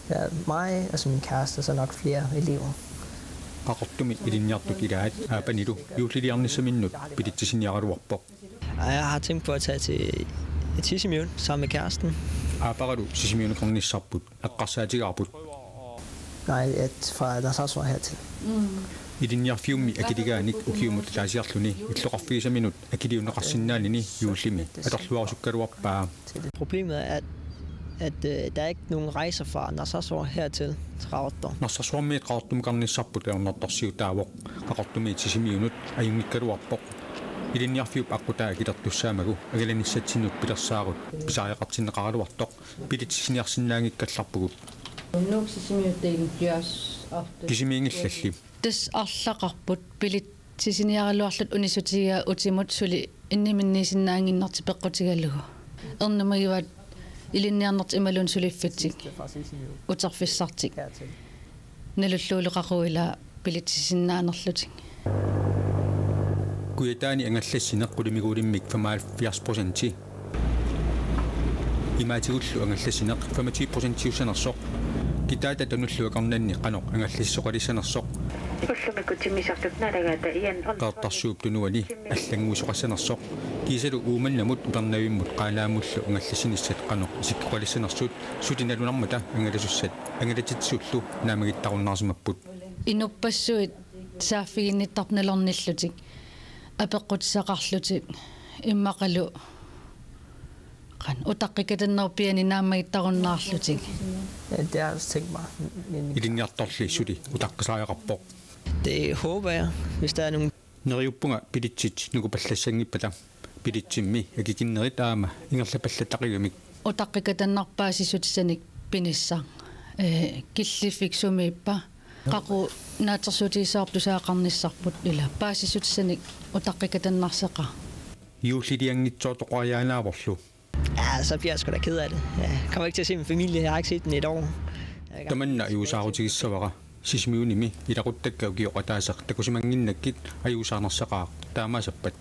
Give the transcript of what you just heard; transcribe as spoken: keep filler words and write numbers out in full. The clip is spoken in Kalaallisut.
Ja, mig og så min kæreste, og så nok flere elever. Qaqortumi ilinniartut ilaat Aapanilu juulliliarnissaminnut bilitsisiniaraluarpoq. Og jeg har tænkt på at tage til Sisimiut sammen med kæresten. Aaparalu Sisimiuniinnissarput eqqarsaatigaarput. Nej, at fra Narsarsuaq hertil. Ilinniarfiummi akiligaanik ukiumut ataasiarluni illoqarfigisaminut akiliunneqarsinnaanini juullimi atorluarusukkaluarpaa. Problemet er, at, at øh, der er ikke nogen rejser fra Narsarsuaq hertil til Qaqortoq. Narsarsuarmiit Qaqortumiinnissarput ajornartorsiutaavoq, Qaqortumiit Sisimiunut ajunngikkaluarpoq. Ilinniarfiup aqqutaa akilertussaamagu angalanissatsinnut pilersaarut pisariaqartinneqaraluartoq bilitsisiniarsinnaanngikkallarpugut. Nuuk Sisimiut deling gøres ofte. Kisimiinngillalli. Tassa arlaqarput bilitsisiniaraluarluta unissutigigaa utimut suli inniminniisinnaannginnertik peqqutigalugu. Ernumagivaat ilinniarnertik imaluunniit suliffitsik uterfissartik. Nalullugu qaqugu ilaa bilitsisinnaanerlutik. Kujataani angallassineq qulimiguulimmik femoghalvfjerds procenti. Imaatigullu angallassineq femogtyve procentiussanersoq. Kitaata tunullu akornanni qanoq angallassisoqalissanersoq. Ullumikkut timmisartut naalagaata ian on. Qeqertarsuup Tunuani allannguisoqassanersoq. Kiisalu Uummannamut Upernavimmut Qaanaammullu angallassinissat qanoq isikkoqalissanersut suli nalunarmata angalasussat angalatitsisullu naammagittarunnaarsimapput. Inuppassuit saaffiginnittarput nalornillutik, apeqqutissaqarlutik, immaqalu qanoq utaqqikatannerup piani naammagittarunnaarlutik. Ja, det har jeg også tænkt mig. Men Ilinniartorli suli utaqqisariaqarpoq. Det håber jeg, hvis der er nogen. Neriuppunga bilitsit nukupallassanngippata. Bilitsimmi akikinnerit aamma ingerlapallattaqigamik. Utaqqikatannarpoq paasissutissanik pinissaq. Ee, killiffik sumiippa. Qaqugu naatsorsuutigissavarput tusagaqarnissarput ilaa. Paasissutissanik utaqqikatannarsaqaaq. Juullilianngitsoortoqariaanaavorlu. Ja, så bliver jeg sgu da ked af det. Jeg kommer ikke til at se min familie. Jeg har ikke set dem i et år. Jeg er i gang. Tamanna ajuusaarutigissavara. Sisimiunimi ilaquttakka ukioqataaseq takusimannginnakkit ajuusaarnersaqaaq taamaassapput.